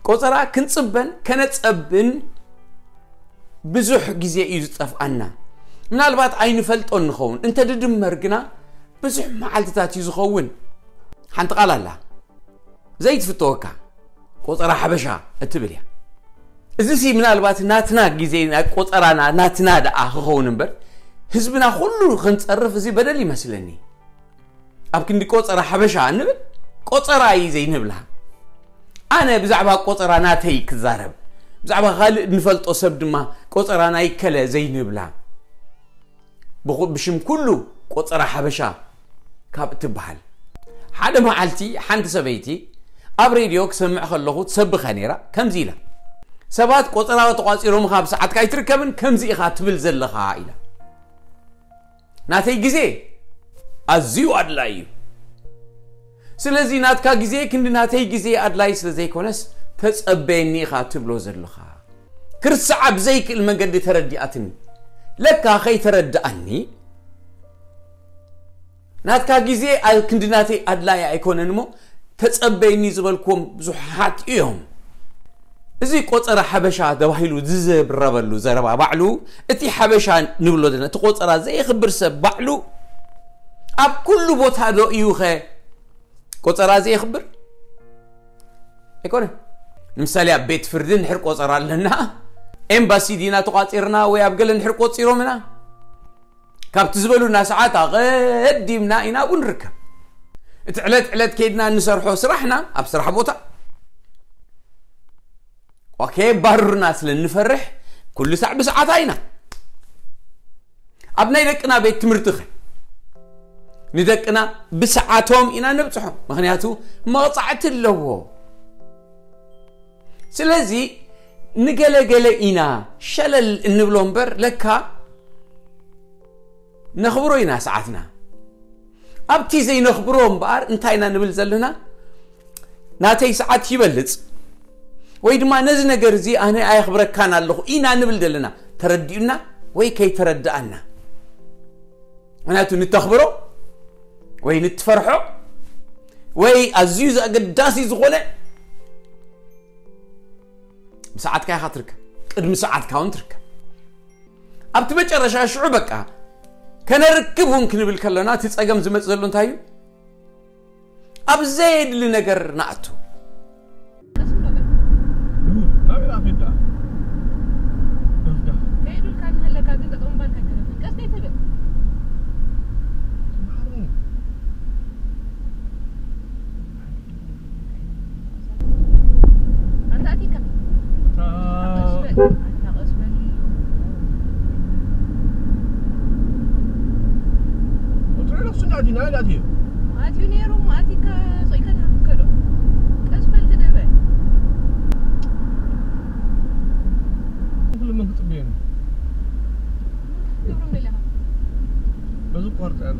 ቆጸራ ክንጽበን ከነጸብን ብዙሕ ግዜ እዩ ዝጠፍኣና። ምናልባት ኣይንፈልጦን ንኸውን፣ እንተ ድድመር ግና ብዙሕ መዓልትታት እዩ ዝኸውን። ሓንቲ ቃል ኣላ ዘይትፍተወካ፣ ቆጸራ ሓበሻ እትብል እያ። እዚ ሲ ምናልባት ናትና ግዜ ናይ ቆጸራና ናትና ደኣ ክኸውን እምበር፣ ህዝብና ኩሉ ክንጸርፍ እዚ በደል ይመስለኒ። ኣብ ክንዲ ቆጸራ ሓበሻ እንብል፣ ቆጸራ እዩ ዘይንብላ። ኣነ ብዛዕባ ቆጸራ ናተይ ክዛረብ፣ ብዛዕባ ካልእ ንፈልጦ ሰብ ድማ ቆጸራ ናይ ከለ ዘይንብላ። ብኹ-፣ ብሽም ኩሉ ቆጸራ ሓበሻ ካብ እትበሃል። ሓደ መዓልቲ ሓንቲ ሰበይቲ ኣብ ሬድዮ ክሰምዕ ከለኹ ትሰብኸ ነይራ፣ ከምዚ ኢላ፣ ሰባት ቆጸራ ተቋጺሮም ካብ ሰዓትካ ኣይትርከብን፣ ከምዚ ኢኻ ትብል ዘለኻ ኢላ። ናተይ ግዜ ኣዝዩ ኣድላይ እዩ። ስለዚ ናትካ ግዜ ክንዲ ናተይ ግዜ ኣድላይ ስለ ዘይኮነስ፣ ተጸበየኒ ኢኻ ትብሎ ዘለኻ። ክርስዓ ብዘይክእል መንገዲ ተረዲኣትኒ። ለካ ከይተረድኣኒ፣ ናትካ ግዜ ኣብ ክንዲ ናተይ ኣድላይ ኣይኮነን እሞ፣ ተጸበይኒ ዝበልክዎም ብዙሓት እዮም። እዚ ቆጸራ ሓበሻ ተባሂሉ ዝዝረበሉ ዘረባ ባዕሉ፣ እቲ ሓበሻ ንብሎ ዘለና፣ እቲ ቆጸራ ዘየኽብር ሰብ ባዕሉ ኣብ ኩሉ ቦታ ዶ እዩ ኸ ቆጸራ ዘየኽብር? ኣይኮነን። ንምሳሌ ኣብ ቤት ፍርዲ እንድሕር ቆጸራ ኣለና፣ ኤምባሲ ዲና ተቋጺርና ወይ ኣብ ገለ እንድሕር ቆጺሮምና፣ ካብቲ ዝበሉና ሰዓት ኣቐዲምና ኢና ኣብኡ ንርከብ። እቲ ዕለት ዕለት ከይድና እንሰርሖ ስራሕና ኣብ ስራሕ ቦታ ከየባርሩና ስለ እንፈርሕ፣ ኩሉ ሳዕ ብሰዓታ ኢና። ኣብ ናይ ደቅና ቤት ትምህርቲ ኸ ንደቅና ብሰዓቶም ኢና ነብጽሖም፣ ምኽንያቱ መቕጻዕቲ ኣለዎ። ስለዚ ንገለገለ ኢና ሸለል እንብሎ እምበር፣ ለካ ነኽብሮ ኢና ሰዓትና። ኣብቲ ዘይነኽብሮ እምበኣር እንታይ ኢና ንብል ዘለና? ናተይ ሰዓት ይበልጽ ወይ ድማ ነዚ ነገር እዚ ኣነ ኣየኽብረካን ኣለኹ ኢና ንብል ዘለና። ተረዲኡና ወይ ከይተረድኣና። ምኽንያቱ ንተኽብሮ ወይ ንትፈርሖ ወይ ኣዝዩ ዘገዳሲ ዝኾነ ብሰዓትካ ኢኻ ትርከብ፣ ቅድሚ ሰዓትካ እውን ትርከብ። ኣብቲ መጨረሻ ሽዑ በቃ ከነርክብ እውን ክንብል ከለና እቲ ጸገም ዝመጽእ ዘሎ እንታይ እዩ? ኣብ ዘየድሊ ነገር ንኣቱ። ቀስ ብሎ በል። ናበይ ደኣ ከይዱ ደኣ? በፍጋ። ከይዱ ኢልካ እናሃለካ ግን ጠጠው ምባልካ ኣይተረፍን። ቀስ ከይትብል። ስምዓኒ። ኣንታ ኣቲካ። ኣታ ቀስ በል። ኣታ ቀስ በል። ቁጽሪ ነፍሱ እንዳእቲና እንዳእትዮ። ኣትዩ ነይሩ፣ ኣቲካ ጾይካ ትከዶ። ቀስ በል፣ ህደ በል። ኩሉ መን ክጽበየኒ? ትገብሮም ደለኻ? በዚ ቆርጸ ኣነ።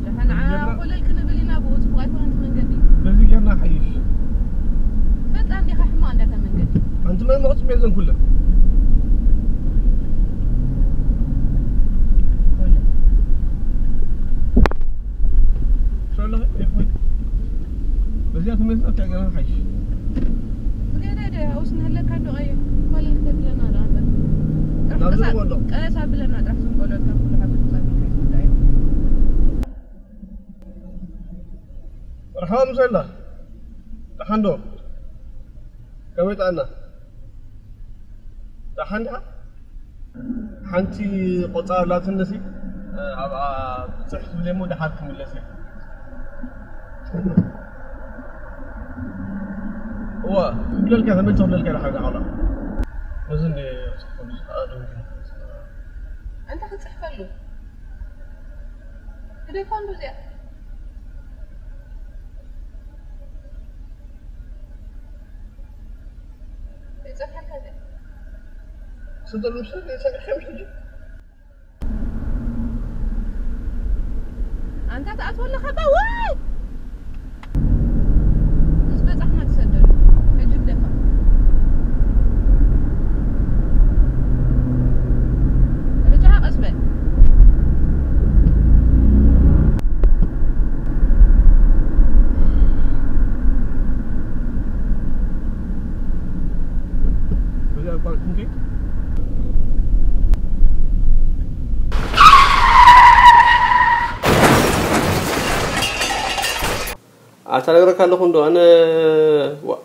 ደሓን በዚ ጌርና ኮለል ክንብል ኢና፣ ብኡ ጽቡቕ ኣይኮነን እቲ መንገዲ። በዚ ጌርና ሓይሽ። ትፈልጣ እንዲኻ ሕማቕ እንዳታ መንገዲ። ኣንቲ መን መቕጽ ቤዘን ኩለ። ኮለል። ሸሎ ይኹን። በዚኣ ተመልሳ እንታይ ገና ሓይሽ። ዝገደደ ኣውስ ንህለካ እንዶ ቀይሕ። ኮለል እንተብለና ደኣ እምበር። ጥራሕ ናብ ቀሳ-፣ ዝርቦ ኣሎ። ቀስ ኣብለና ጥራሕ ዝም በሎ፣ እታ ኩሉ ሓጎስ ምሳት ኢልካ ይስምዳ እዩ። መርሓባ ምሰላ። ደሓን ዶ? ከመይ ጥዕና? ደሓን ዲኻ? ሓንቲ ቆጻ ኣላትኒ ሲ፣ ኣብኣ ብጽሕ ትብል እሞ ደሓር ክምለስ እየ። እዋ፣ ክብለልካ፣ ከመይ ክብለልካ ደሓር ደሓር። ነዚ እንደ ኣንተ ክትጽሕፈሉ። ግደፋ እንዶ እዚኣ። ይጸፍሐልካ እዚኣ። ስደሉ ሰብ ሰሚዕካ ምሽ ሕጂ? ኣንታ ትኣትወ ኣለኻ ባ ወይ? ምስ በጻሕና ትሰደሉ። ሕጂ ግደፋ። ሕጂ ቀስ በል። ኣታ ነግረካ ኣለኹ እንዶ ኣነ ዋ-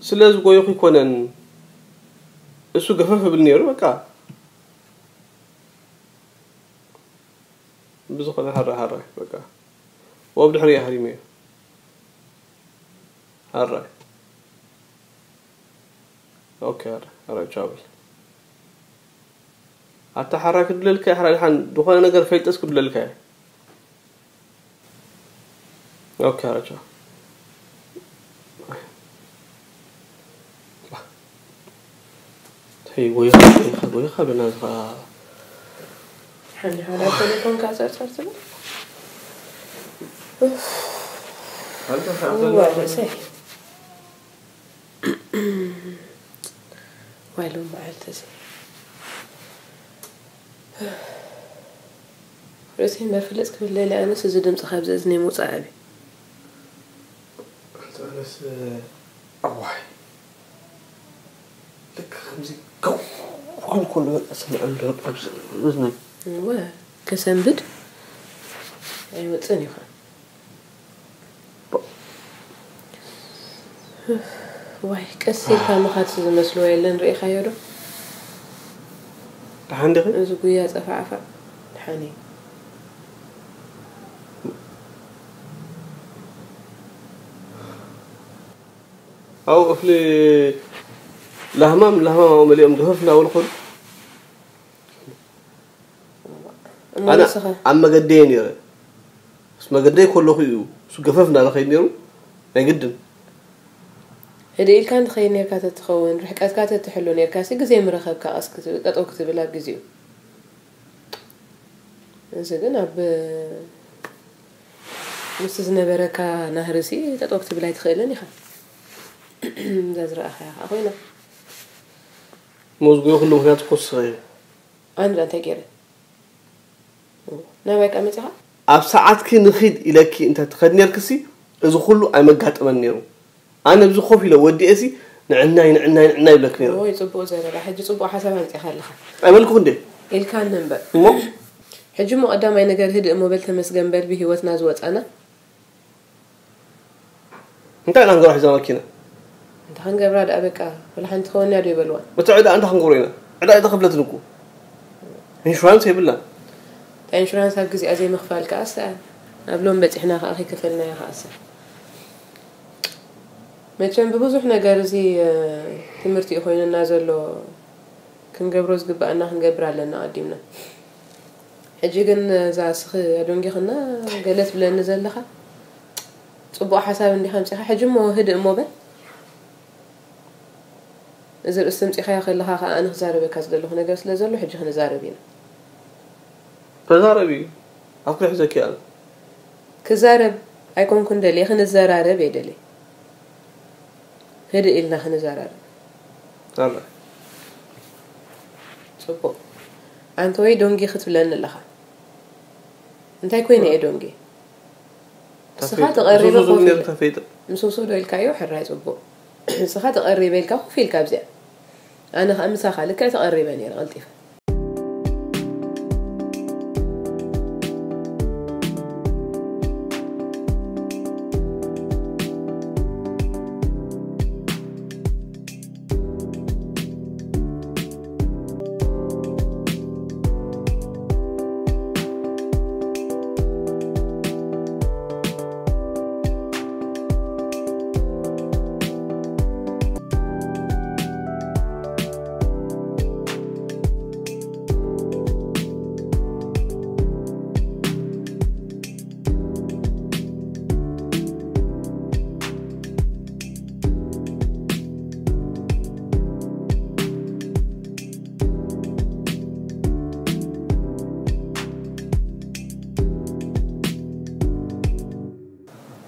ስለ ዝጎየኹ ይኮነን እሱ ገፈፍ ብል ነይሩ በቃ ብዝኾነ ሓራ ሓራ በቃ ወብ ድሕሪ ሃሪመ ሃራ ኦኬ ሃራ ሃራ ቻብል ኣታ ሓራ ክድለልካ ሓራ ድሓን ዝኾነ ነገር ፈልጠስ ክድለልካ ኦኬ ሃራ ቻው Hey, ጎይኻ ጎይኻ ጎይኻ ብናትኻ ሓኒ ሓዳ ቴሌፎን ካሰርሰር ትብል ኣልተሳሰ እዋ ርእሰይ ዋይ ሎም በዓልቲ እዚ ርእሰይ እምበር ፍልጥ ክብል ለሊ ኣነስ እዚ ድምፂ ካብዚ እዝነይ ምውፃእ ኣብዩ ኣነስ ኣዋይ ልክ ከምዚ ከው ክብል ከሎ በቃ ስምዐሉ ኣብዚ እዝነይ እወ ከሰንብድ ኣይወፅን ይኾን ዋይ ቀስ ኢልካ ምኻድሲ ዝመስልዎ የለን ርኢኻዮ ዶ ደሓን ዲኺ እዚ ጉያ ፀፋዕፋዕ ድሓን እዩ ኣብኡ ክፍሊ ላህማም ላህማም ኣብኡ መሊኦም ገፈፍ እናበሉ ከዱ እሞ ኣነ ንስኻ ኣብ መገደየ ነይረ ምስ መገደይ ከለኹ እዩ እሱ ገፈፍ እናበለ ከይድ ነይሩ ናይ ግድን ህደ ኢልካ እንትኸይድ ነርካ ተትኸውን ርሕቀትካ ተትሕሎ ነርካ ሲ ግዜ ምረኸብካ ቀስ ክትብል ጠጠው ክትብል ኣብ ግዜኡ እዚ ግን ኣብ ምስ ዝነበረካ ናህርሲ ጠጠው ክትብል ኣይትኽእልን ኢኻ እዛ ዝረኣኻያ ከዓ ኮይና መዝጉዮ ኩሉ ምክንያት ኮስኸ እዩ ኣንዳ እንታይ ገይረ ናባይ ከዓ መፂኻ ኣብ ሰዓትኪ ንኺድ ኢለኪ እንተ ትኸድ ነርክሲ እዚ ኩሉ ኣይመጋጠመን ነይሩ ኣነ ብዚ ኮፍ ኢለ ወዲኤሲ ንዕናይ ንዕናይ ንዕናይ ይብለክ ነይሩ ወይ ፅቡቅ ዘረባ ሕጂ ፅቡቅ ሓሳብ ኣምፂኻ ኣለኻ ኣይበልኩ እንዴ ኢልካ እምበር እሞ ሕጂ እሞ ቀዳማይ ነገር ህድእ እሞ በል ተመስገን በል ብሂወትና ዝወፃና እንታይ ኢና ክንገብራ ሒዛ መኪና እንተ ክንገብራ ደኣ በቃ ወላ ሓንቲ ከወንያ ዶ ይበልዋ በቲ ዕዳ እንታይ ክንገብሮ ኢና ዕዳ ኣይተኸፍለትን እኮ ኢንሹራንስ የብላን እታ ኢንሹራንስ ኣብ ግዜኣ ዘይምኽፋል ከዓ ሰኣን ኣብ ሎም በፂሕና ከዓ ከይከፈልናዮ ከዓ ሰብ መቸም ብብዙሕ ነገር እዚ ትምህርቲ እዩ ኮይኑና ዘሎ ክንገብሮ ዝግበኣና ክንገብር ኣለና ቀዲምና ሕጂ ግን እዛ ስኺ ኣደንጊኽና ገለ ትብለኒ ዘለኻ ፅቡቕ ሓሳብ እንዲኻ ኣምፂኻ ሕጂ እሞ ህድእ እሞ በል እዚ ርእሲ ምፂኻዮ ከለኻ ከዓ ኣነ ክዛረበካ ዝደለኹ ነገር ስለ ዘሎ ሕጂ ክንዛረብ ኢና ተዛረቢ ኣፍኩ ሒዘኪ ኣነ ክዛረብ ኣይኮንኩን ደልየ ክንዘራረብ እየ ደልየ ህድእ ኢልና ክንዘራረብ ኣረ ፅቡቕ ኣንተ ወይ ዶንጊ ክትብለኒ ኣለኻ እንታይ ኮይነ እየ ዶንጊ እስኻ ተቐሪበ ኮፍ ኢለ- ተፈይጠ ምስ ውስዶ ኢልካዮ ሕራይ ፅቡቕ እስኻ ተቐሪበ ኢልካ ኮፍ ኢልካ ኣብዚኣ ኣነ ከዓ ምሳኻ ልክዕ ተቐሪበ ነይረ ቀልጢፈ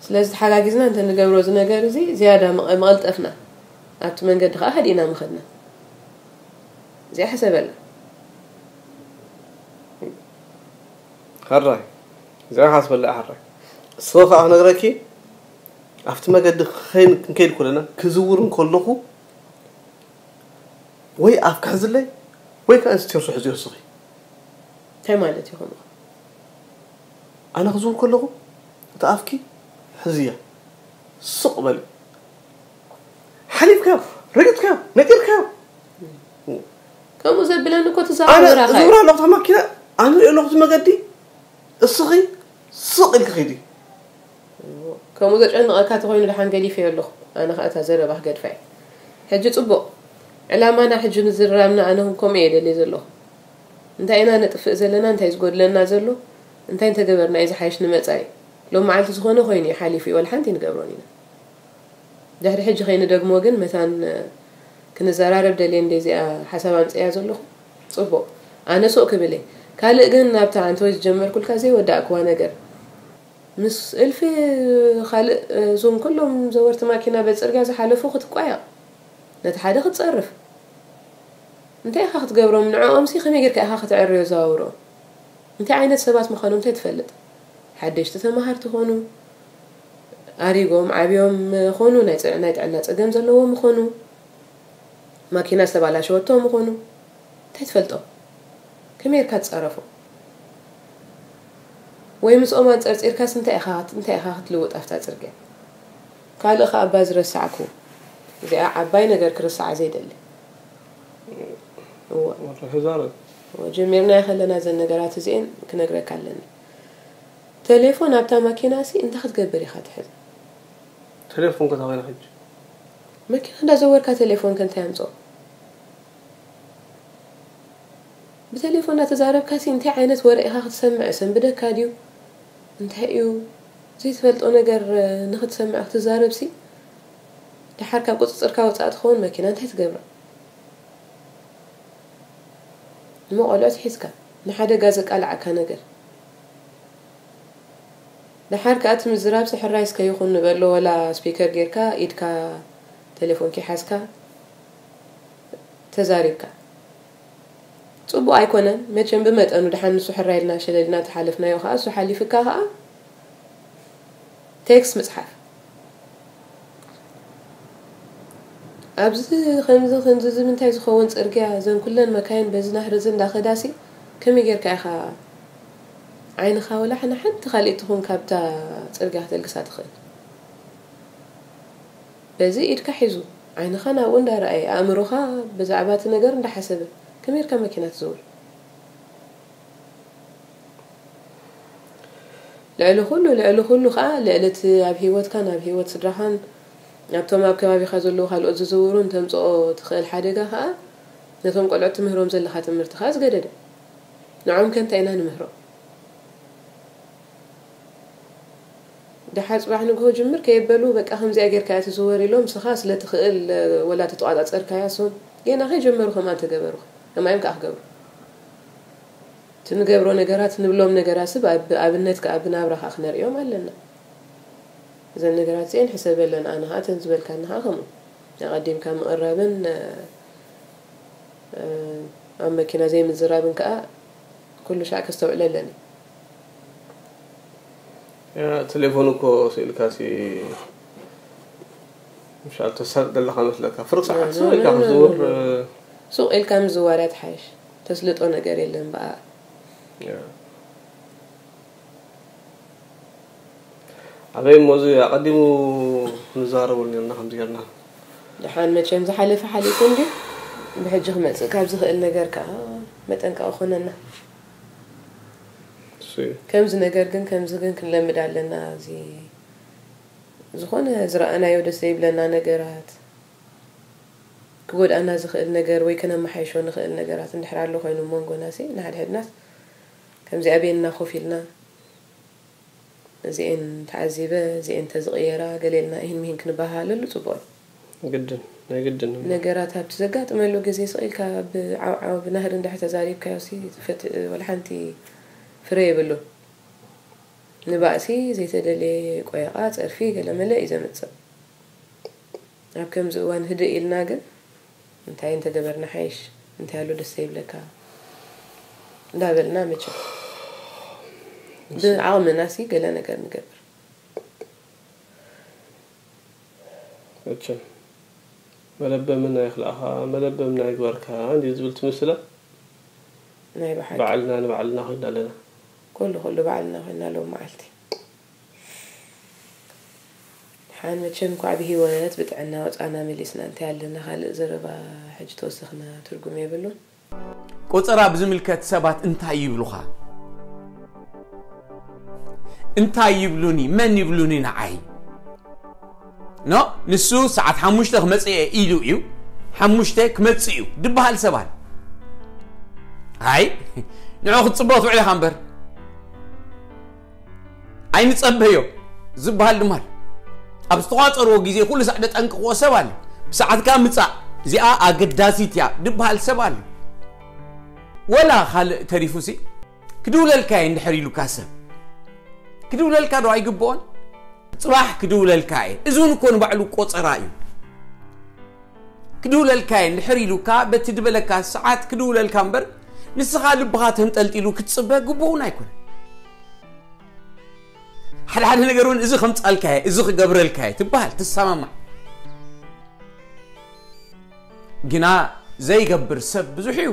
ስለዚ ተሓጋጊዝና እንተ ንገብሮ እዚ ነገር እዚ ዝያዳ መቐ- መቐልጠፍና ኣብቲ መንገዲ ከዓ ሃዲእና ምኸድና እዚኣ ሕሰበላ ሕራይ እዚኣ ካስበላ ሕራይ ስበ ከዓ ክነግረኪ ኣብቲ መገዲ ክኸይን ክንከይድ ኮለና ክዝውር እንከለኹ ወይ ኣፍ ክሕዝለይ ወይ ከዓ ስተርሱ ሕዝዮ ስኺ እንታይ ማለት እዩ ከምኡ ኣነ ክዝውር ከለኹ ተኣፍኪ ሕዝያ ስቕ በሊ። ሓሊፍካዮ፣ ረግጥካዮ፣ ነጢርካዮ። ከምኡ ዘብለኒ እኮ ኣነ ትዛረብራኻ ዝብራ ኣለኹ ማኪና ኣነ ኣለኹ መገዲ። እስኺ ስቕ ኢልኪ ኺዲ። ከምኡ ዘጨንቐካ ተኾይኑ ደሓን ገዲፈዮ ኣለኹ። ኣነ ከዓ እታ ዘረባ ክገድፋ እየ። ሕጂ ፅቡቕ፣ ዕላማና ሕጂ ምዝርራብና ኣነ እውን ከምኡ እየ ደልየ ዘለኹ። እንታይ ኢና ነጥፍእ ዘለና? እንታይ ዝጎድለና ዘሎ? እንታይ እንተገበርና እዩ ዝሓይሽ ንመፃኢ? ሎም መዓልቲ ዝኾነ ኮይኑ እዩ ሓሊፉ እዩ፣ ወላ ሓንቲ ንገብሮን ኢና። ድሕሪ ሕጂ ከይንደግሞ ግን መታን ክንዘራረብ ደልየ እንደ እዚኣ ሓሳብ ኣምፅያ ዘለኹ። ፅቡቕ፣ ኣነ ሱቕ ክብል እየ። ካልእ ግን ናብታ ኣንተ ወይ ዝጀመርኩልካ ዘይወዳእክዋ ነገር፣ ምስ እልፊ ካልእ፣ እዞም ኩሎም ዘወርቲ ማኪና በዚ ፅርግያ ዝሓለፉ ክትቋየቕ፣ ነቲ ሓደ ክትፀርፍ፣ እንታይ ኢኻ ክትገብሮም? ንዕኦምሲ ከመይ ጌርካ ኢኻ ከተዕርዮ ዘዋውሮ? እንታይ ዓይነት ሰባት ምዃኖም እንታይ ትፈልጥ? ሓደሽቲ ተማሃርቲ ኾኑ፣ ኣሪጎም ዓብዮም ኾኑ፣ ናይ ጥዕና ፀገም ዘለዎም ኾኑ፣ ማኪና ዝተባላሸወቶም ኾኑ፣ እንታይ ትፈልጦ? ከመይ ጌርካ ትፃረፎ? ወይ ምስኦም ኣንፀርፂርካስ እንታይ ኢኻ እንታይ ኢኻ ክትልውጥ ኣብታ ፅርግያ? ካልእ ኸዓ እባ ዝረሳዕኩ፣ እዚኣ ዓባይ ነገር ክርሳዓ ዘይደሊ። እወ። ወርሒ ዛረብ ጀሚርናዮ ከለና እዘን ነገራት እዚኤን ክነግረካ ኣለኒ። ቴሌፎን ኣብታ ማኪና ሲ እንታይ ክትገብር ኢኻ ትሕዝ? ቴሌፎን ከታባይና ሕጂ መኪና እንዳዘወርካ ቴሌፎን ከንታይ ኣምፅኦ? ብቴሌፎን እንዳተዛረብካ ሲ እንታይ ዓይነት ወረ ኢኻ ክትሰምዕ? ሰንብደካ ድዩ? እንታይ እዩ ዘይትፈልጦ ነገር ንክትሰምዕ ክትዛረብ ሲ? ደሓር ካብ ቁፅፅርካ ወፃእ ትኸውን መኪና እንታይ ትገብራ? ንመቆልዑት ሒዝካ ንሓደጋ ዘቃልዓካ ነገር ደሓር ከኣ እቲ ምዝራብ ስሕራይ እስከ ይኹን ንበሎ ወላ ስፒከር ጌርካ ኢድካ ቴሌፎን ኪሓዝካ ተዛሪብካ ጽቡቅ ኣይኮነን መቸም ብመጠኑ ደሓን ንሱ ሕራይ ኢልና ሸለልና ተሓለፍናዮ ከኣ እሱ ሓሊፍካ ከኣ ቴክስት ምጽሓፍ ኣብዚ ከምዚ ከምዚ እዚ ምንታይ ዝኸውን ጽርግያ እዘን ኩለን መካይን በዚ ናህሪ እዚ እንዳኸዳሲ ከመይ ጌርካ ኢኻ ዓይንኻ ወላ ሓንቲ ካልእ ትኹን ካብታ ጽርግያ ክተልግሳ ትኽእል በዚ ኢድካ ሒዙ ዓይንኻ ናብኡ እንዳረኣየ ኣእምሮኻ ብዛዕባ እቲ ነገር እንዳሓሰበ ከመይ ኢልካ መኪና ትዝውር ልዕሊ ኩሉ ልዕሊ ኩሉ ከዓ ልዕሊ እቲ ኣብ ሂወትካን ኣብ ሂወት ስድራኻን ኣብቶም ኣብ ከባቢኻ ዘለዉ ካልኦት ዝዝውሩን ተምፅኦ ትኽእል ሓደጋ ከዓ ነቶም ቆልዑት ትምህሮም ዘለኻ ትምህርቲ ከዓ ዝገደደ ንዖም ከ እንታይ ኢና ንምህሮም ደሓር ፅባሕ ንግሆ ጅምር ከየበሉ በቃ ከምዚኣ ጌርካ እያ ትዝወር ኢሎም ንስኻ ስለ ትኽእል ወላ ተተቋፃፀርካያ ሶም ጌና ከይጀመሩ ከምኣ እንተገበሩ ከምኣ እዮም ከዓ ክገብሩ እቲ ንገብሮ ነገራት ንብሎም ነገራት ስብ ኣብነት ከዓ ብናብራ ከዓ ክነርእዮም ኣለና እዘን ነገራት እዚአን ሕሰበለን ኣነ ከዓ እተን ዝበልካኒ ከዓ ከምኡ ኣቐዲምካ ምቕራብን ኣብ መኪና ዘይምዝራብን ከዓ ኩሉ ሻዕ ከስተውዕለ ኣለኒ ቴሌፎን እኮ ስኢልካ ሲ ምሻል ተሳቅ ዘለካ መስለካ ፍርቅ ሰዓት ሱቅ ኢልካ ክትዝውር ሱቅ ኢልካ ምዝዋር እያ ትሓይሽ ተስልጦ ነገር የለን በኣ ኣበይ እሞ እዚ ኣቐዲሙ ንዛረበሉ ነርና ከምዚ ጌርና ደሓን መቸም ዝሓለፈ ሓሊፉ እንዲ ብሕጂ ክመፅእ ካብ ዝኽእል ነገር ከዓ መጠንቀቂ ኮነና ከምዚ ነገር ግን ከምዚ ግን ክንለምድ ኣለና እዚ ዝኾነ ዝረኣናዮ ደስ ዘይብለና ነገራት ክጎድኣና ዝኽእል ነገር ወይ ከነመሓይሾ ንኽእል ነገራት እንድሕር ኣሎ ኮይኑ መንጎና ሲ ንሓድሕድናስ ከምዚ ኣበየና ኮፍ ኢልና እዚኤን ተዓዚበ እዚኤን ተዝቕየራ ገሌልና ኢህን ሚሂን ክንበሃሃለሉ ፅቡቕ እዩ ግድን ናይ ግድን እዩ። ነገራት ኣብቲ ዘጋጥመሉ ግዜ ስቕ ኢልካ ብዓውዓው ብናህሪ እንድሕር ተዛሪብካዮ ሲ ፍትሒ ወላ ሓንቲ ፍረ የብሉን ንባእሲ ዘይተደለየ ቆየቓ ፀርፊ ገለመለ እዩ ዘምፅእ ኣብ ከምዚ እዋን ህድእ ኢልና ግን እንታይ እንተገበርና ሓይሽ እንታይ ኣሎ ደስ ዘይብለካ እንዳበልና መቸም ብዓቕምና ሲ ገለ ነገር ንገብር መቸም መለበምና ይኽልኣኻ መለበምና ይግበርካ እንዲ ዝብል ትምስለ ናይ ብሓቂ ባዕልና ንባዕልና ኮይና ኣለና ኩሉ ኩሉ ባዕልና ኮይና ሎም መዓልቲ ሓን መቸም እንኳዕ ብህይወት ብጥዕና ወፃና መሊስና እንታይ ኣለና ካልእ ዘረባ ሕጂ ተወሰኽና ትርጉም የብሉን። ቆፀራ ብዝምልከት ሰባት እንታይ ይብሉኻ? እንታይ ይብሉኒ? መን ይብሉኒ ንዓይ? ኖ ንሱ ሰዓት ሓሙሽተ ክመፅእ እየ ኢሉ እዩ። ሓሙሽተ ክመፅእ እዩ ድበሃል ሰብ ኣሎ። ኣይ ንዑ ክትፅበ ትውዕል ኢኻ እምበር ኣይንፀበዮ ዝበሃል ድማ ኣሎ። ኣብ ዝተቋፀርዎ ግዜ ኩሉ ሳዕ ደጠንቅቕዎ ሰብ ኣሎ። ብሰዓትካ ምፃእ እዚኣ ኣገዳሲት እያ ዝበሃል ሰብ ኣሎ። ወላ ካልእ ተሪፉ ሲ ክድውለልካ እየ እንድሕር ኢሉካ ሰብ ክድውለልካ ዶ ኣይግብኦን? ፅባሕ ክድውለልካ እየ። እዚ እውን እኮ ንባዕሉ ቆፀራ እዩ። ክድውለልካ እየ እንድሕር ኢሉካ በቲ ድበለካ ሰዓት ክድውለልካ እምበር ንስኻ ልብኻ ተንጠልጢሉ ክትፅበ ግቡእውን ኣይኮነ። ሓደ ሓደ ነገር እውን እዚ ከምፃልካ እየ፣ እዚ ክገብረልካ እየ ትበሃል ትሰማማዕ። ግና ዘይገብር ሰብ ብዙሕ እዩ።